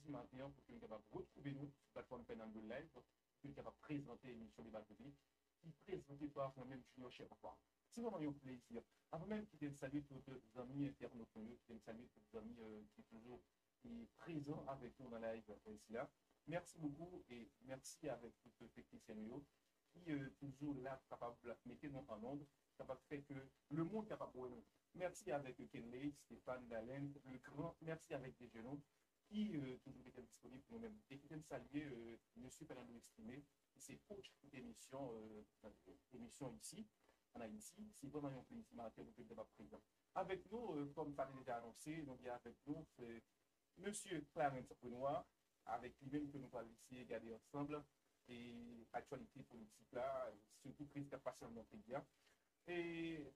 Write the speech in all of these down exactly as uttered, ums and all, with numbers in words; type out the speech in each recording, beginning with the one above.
Jodi maten an pou ke nou kapab retwouve nou sou platfòm Fernando Live, pou ke nou kapab prezante emisyon Deba Piblik ki prezante pa mwen menm Junior Cherfan. Se vrèman yon plezi. Anvan menm kite m salye tout zanmi entènot nou yo, kite m salye tout zanmi ki toujou prezan avèk nou nan live sila. Mèsi bokou e mèsi avèk tout teknisyen nou yo ki toujou la pou kapab mete nou an onn, kapab fè ke lemonn kapab wè nou. Mèsi avèk Kenley, Stéphane, Dalen, Legrand, mèsi avèk Dejenon ki toujou rete disponib pou nou menm. E kite m salye mesye Fernando Estimé, ki se coach pou emisyon emisyon isi an Ayiti. Se vrèman yon plezi maten pou ke l kapab prezan. Avèk nou, kòm sa te deja anonse, nou gen avèk nou mesye Clarens Renois, avèk li menm ke nou pral eseye gade ansanm e aktyalite politik la, sitou kriz k ap pase nan peyi a. E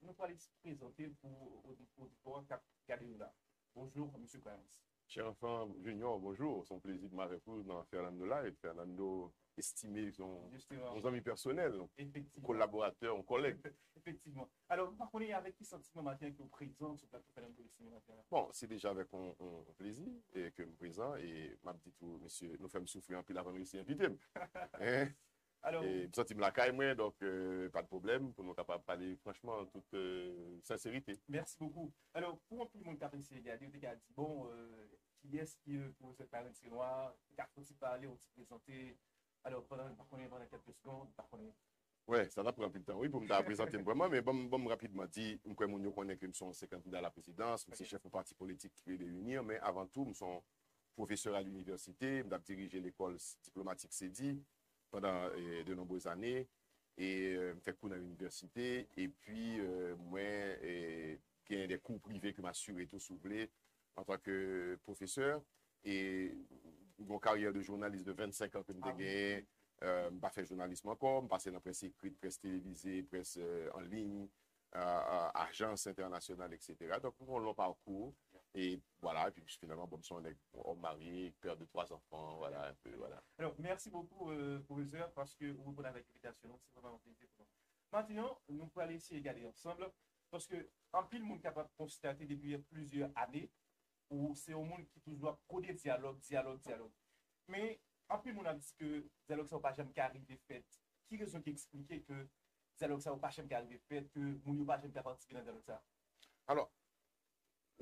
nou pral prezante l pou oditè k ap gade nou la. Bonjou, mesye Clarens. Cherfan Junior, bonjou. Se yon plezi pou m avèk ou nan Fernando Live. Fernando Estimé, se yon zanmi pèsonèl, yon kolaboratè, yon kòlèg. Efektivman. Alò, m pa konnen avèk ki santiman maten ke w prezan sou plato Fernando Estimé maten an. Bon, se deja avèk yon, yon, yon plezi e ke m prezan e m ap di tou, mesye, nou fè m soufri anpil avan nou eseye envite m. Hein? Alò, e m santi m lakay mwen, donk, euh, pa de pwoblèm pou nou kapab pale franchman, an tout, euh, senserite. Mèsi bokou. Alò, pou anpil moun k ap eseye gade, yo te ka di, bon, euh, kiyès ki, euh, pwofesè Clarens Renois, li ka fè yon ti pale, yon ti prezante. Alò, pandan, m pa konnen, pandan kèlke segonn, m pa konnen. Wè, sa t ap pran anpil tan, wi, pou m ta prezante m vrèman, men ban m, ban m rapidman di, m kwè moun yo konnen ke m se yon ansyen kandida a la prezidans, m se chèf yon pati politik ki rele UNIR, men avan tou, m se yon pwofesè a linivèsite, m t ap dirije lekòl diplomatik CEDI pandan, eh, de nombreuses années, e, eh, m fè kou nan inivèsite, epi, eh, mwen, eh, gen de kou prive ke m asire tou, si w vle, antanke pwofesè, e yon karyè de jounalis de vennsenk an ke m te genyen, eh, m pa fè jounalis ankò, m pase nan près ekrit, près televize, près, eh, an liy, a, a, ajans entènasyonal, et cetera. Donk, m gen yon long pakou, e vwala, epi finalman, bon, m se yon nèg, yon òm marye, pè de twa zanfan, vwala, enpe, vwala. Alò, mèsi bokou, euh, pwofesè, paske ou reponn avèk envitasyon nou, se vrèman yon plezi pou nou. Maten an, nou pral eseye gade ansanm, paske anpil moun kapab konstate depi plizyè ane, ou se yon moun ki toujou ap pwone dyalòg, dyalòg, dyalòg. Men, anpil moun ap di ke dyalòg sa yo pa janm ka rive fèt. Ki rezon ki eksplike ke dyalòg sa yo pa janm ka rive fèt, ke moun yo pa janm ka patisipe nan dyalòg sa? Alò,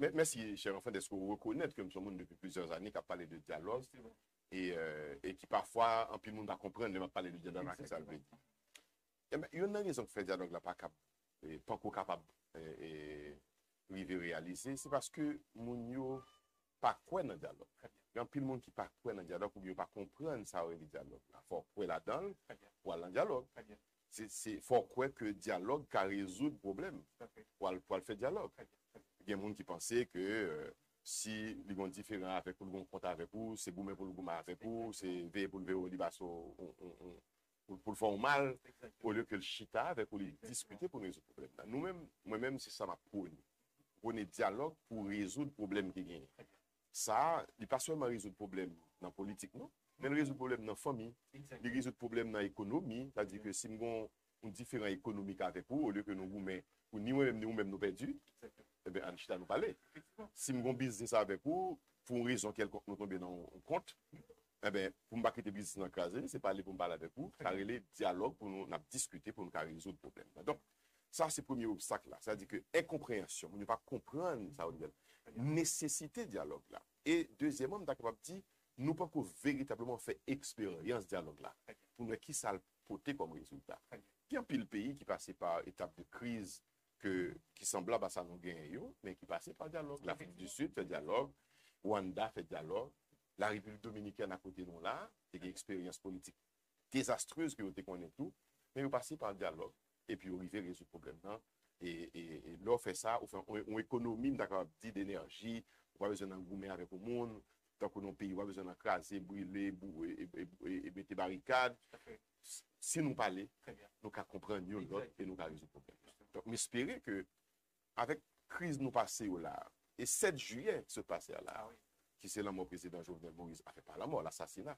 mè-, mèsi, Cherfan, dèske w rekonèt ke m se yon moun depi plizyè ane k ap pale de dyalòg e, euh, e ki pafwa anpil moun pa konprann lè m ap pale de dyalòg la, ki sa l vle di. Enben, youn nan rezon k fè dyalòg la pa kab, eh, panko kapab, eh, eh, rive reyalize, se paske moun yo pa kwè nan dyalòg. Gen anpil moun ki pa kwè nan dyalòg oubyen yo pa konprann sa yo rele dyalòg la. Fò w kwè ladan l pou al nan dyalòg. Se, se, fò w kwè ke dyalòg ka rezoud pwoblèm pou al, pou al fè dyalòg. Gen moun ki panse ke, eh, si li gen yon diferan avèk ou, li gen yon kont avèk ou, se goumen pou l goumen avèk ou, se veye pou l veye w, li pase w, w, w, w, pou, pou l fè w mal, olye ke l chita avèk ou, li diskite pou n rezoud pwoblèm nan. Nou menm, mwen menm, se sa m ap pwone. Pwone dyalòg pou rezoud pwoblèm ki genyen. Sa a, li pa sèlman rezoud pwoblèm nan politik, non, men l rezoud pwoblèm nan fanmi, li rezoud pwoblèm nan ekonomi, sa di ke si m gon yon diferan ekonomik avèk ou, olye ke nou goumen, pou ni mwen menm, ni ou menm nou pèdi, enben, ann chita nou pale. Si m gon biznis avèk ou, pou yon rezon kèlkonk nou tonbe nan yon kont, enben, pou m pa kite biznis lan kraze, se pale pou m pale avèk ou, sa rele dyalòg pou nou, n ap diskite pou nou ka rezoud pwoblèm nan. Donk, sa se premye obstak la, sa di ke enkonpreyansyon, moun yo pa konprann sa yo rele nesesite dyalòg la. E dezyèmman, m ta kapab di, nou poko veritableman fè eksperyans dyalòg la, pou n wè ki sa l pote kòm rezilta. Gen anpil peyi ki pase pa etap de kriz ke, ki sanblab a sa nou genyen yo, men ki pase pa dyalòg. Lafrik di Sid fè dyalòg, Rwanda fè dyalòg, Larepiblik Dominikèn akote nou la, te gen eksperyans politik dezastrez ke yo te konnen tou, men yo pase pa dyalòg, epi yo rive rezoud pwoblèm nan. E, e, e lè w fè sa, ou fè yon, yon ekonomi, m ta kapab di, denèji, ou pa bezwen nan goumen avèk yon moun, tankou nan yon peyi, ou pa bezwen nan kraze, brile, bou-, e, e, e, e, e mete barikad. Si nou pale, nou ka konprann youn lòt e nou ka rezoud pwoblèm. Donk, m espere ke avèk kriz nou pase yo la, e sèt jiyè ki sot pase a la, ki se lanmò prezidan Jovenel Moïse, anfen, pa lanmò, lasasina,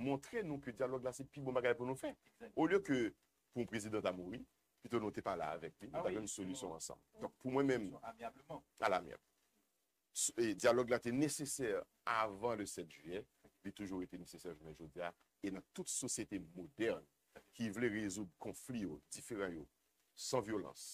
montre nou ke dyalòg la se pi bon bagay pou nou fè. Olye ke pou yon prezidan ta mouri, pito nou te pale avèk li, nou ta jwenn solisyon ansanm. Donk, pou mwen menm, alamyab. S-, e, dyalòg la te nesesè avan le sèt jiyè, li toujou rete nesesè jounen jodi a, e nan tout sosyete modèn ki vle rezoud konfli yo, diferan yo, san vyolans,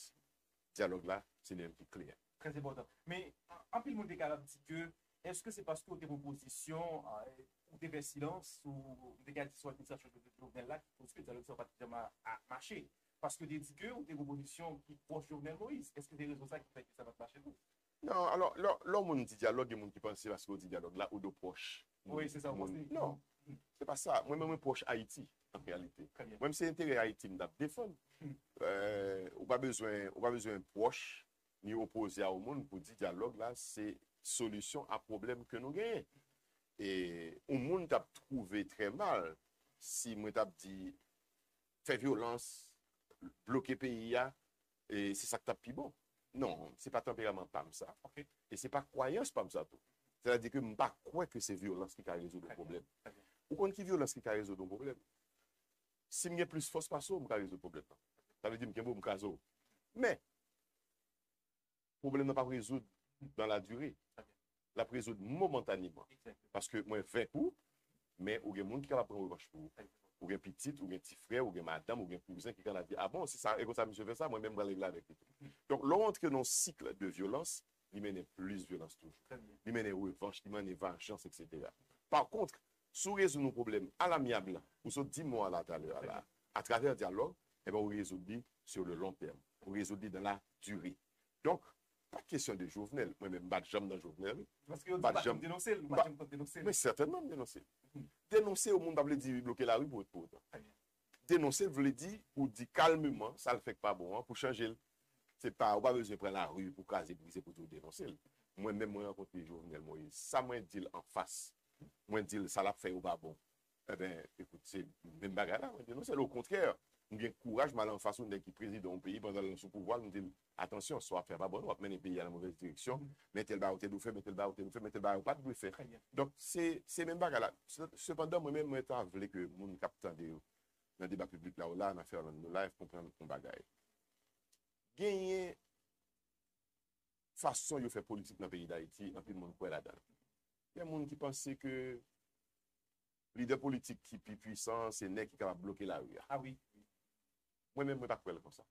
dyalòg la, se li menm ki kle a. Trè enpòtan. Men, an- anpil moun te kapab di ke, èske se paske w te pran pozisyon, eh, ou te fè silans, ou ou te ka di sou administrasyon Jovenel la, ki koz ke dyalòg sa yo pa t janm a- a- mache? Paske w te di ke ou te pran pozisyon ki pwòch Jovenel Moïse. Èske se rezon sa ki fè ke sa pa t mache pou ou? Non, alò, lè lè yon moun di dyalòg, gen moun ki panse paske w di dyalòg la, ou dwe pwòch. Wi, se sa w panse. Non, se pa sa. Mwen menm, mwen pwòch Ayiti, an reyalite. Mwen menm, se enterè Ayiti m t ap defann. Ou pa bezwen, ou pa bezwen pwòch ni opoze a yon moun pou di dyalòg la se solisyon a pwoblèm ke nou genyen. E yon moun t ap twouve trè mal si mwen t ap di fè vyolans, bloke peyi a, e se sa k t ap pi bon. Non, se pa tanperaman pa m sa. E se pa kwayans pa m sa tou. Sètadi ke m pa kwè ke se vyolans ki ka rezoud yon pwoblèm. Ou konn ki vyolans ki ka rezoud yon pwoblèm? Si m gen plis fòs pase w, m ka rezoud pwoblèm nan. Sa vle di m kenbe w, m kraze w. Men, pwoblèm nan p ap rezoud dans la durée. L ap rezoud momantaneman. Paske mwen venk ou, men ou gen moun ki kapab pran revanch pou ou. Ou gen pitit, ou gen ti frè, ou gen madanm, ou gen kouzen ki ka di, a bon, si sa e konsa misye fè sa, mwen menm m pral regle avèk li tou. Donk, lè w antre nan yon sik de vyolans, li mennen plis vyolans toujou. Li mennen revanch, li mennen vanjans, etsetera. Pa kont, si w rezoud yon pwoblèm alamyab, ou sot di mo a la talè a la, atravè dyalòg, enben, ou rezoud li sur le long terme. Ou rezoud li dans la durée. Donk, pa kesyon de Jovenel. Mwen menm, m pa t janm nan Jovenel. Paske yo di ou pa t janm denonse l, ou pa t janm konn denonse l. Men sètènman, m denonse l. Denonse yon moun pa vle di bloke lari pou, pou otan. Denonse l vle di ou di kalmeman sa l fè k pa bon an pou chanje l. Se pa, ou pa bezwen pran lari pou kraze brize pou di w denonse l. Mwen menm, mwen rankontre Jovenel Moïse. Sa mwen di l anfas. Mwen di l sa l ap fè yo pa bon. Enben, ekout, se menm bagay la, mwen denonse l. Okontrè, m gen kouraj m al anfas yon nèg ki prezidan yon peyi pandan l sou pouvwa l, m di l, atansyon, sa w ap fè a pa bon, w ap mennen peyi a nan movèz direksyon, men tèl bagay ou te dwe fè, men tèl bagay ou te dwe fè, men tèl bagay ou pa t dwe fè. Donk, se se menm bagay la. Se- Sepandan, mwen menm, mwen ta vle ke moun k ap tande yo nan deba piblik la, ou la, nan Fernando Live, konprann yon bagay. Genyen fason yo fè politik nan peyi Dayiti, anpil moun kwè ladan l. Gen moun ki panse ke lidè politik ki pi pwisan an se nèg ki kapab bloke lari a. A wi. Mwen menm, mwen pa kwè l konsa.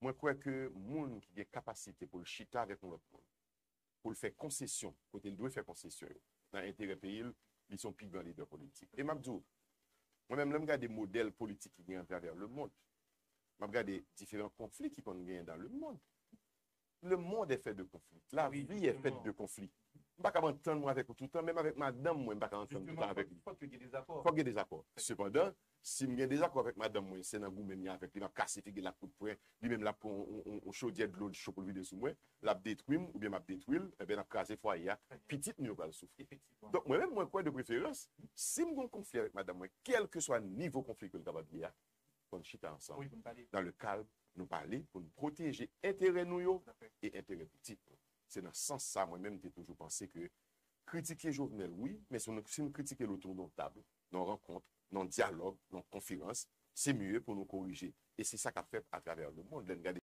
Mwen kwè ke moun ki gen kapasite pou l chita avèk yon lòt moun, pou l fè konsesyon kote l dwe fè konsesyon yo nan enterè peyi l, li se yon pi gran lidè politik. E m ap di w, mwen menm, lè m gade modèl politik ki gen atravè lemonn, m ap gade diferan konfli ki konn genyen dans le monde. Le monde est fait de conflits. La vie est faite de conflits. M pa kab antann mwen avèk ou toutan, menm avèk madanm mwen, m pa ka antann toutan avèk li. Fòk gen dezakò. Sepandan, si m gen dezakò avèk madanm mwen, se nan goumen m ye avèk li, m ap kase figi l ak kout pwen, li menm l ap pran yon chodyè dlo cho pou l vide sou mwen, l ap detwi m oubyen m ap detwi l, enben n ap kraze fwaye a, pitit nou yo pral soufri. Donk mwen menm, mwen kwè de preferans, si m gen yon konfli avèk madanm mwen, kèlkeswa nivo konfli ke l kapab ye a, fò n chita ansanm. Dans le calme, nou pale pou n pwoteje enterè nou yo e enterè pitit nou. Se nan sans sa, mwen menm, m te toujou panse ke kritike Jovenel, wi, men si n si n kritike l otou d on tab, nan yon rankont, nan yon dyalòg, nan yon konferans, se mye pou nou korije. E se sa k ap fèt atravè lemonn. Lè n gade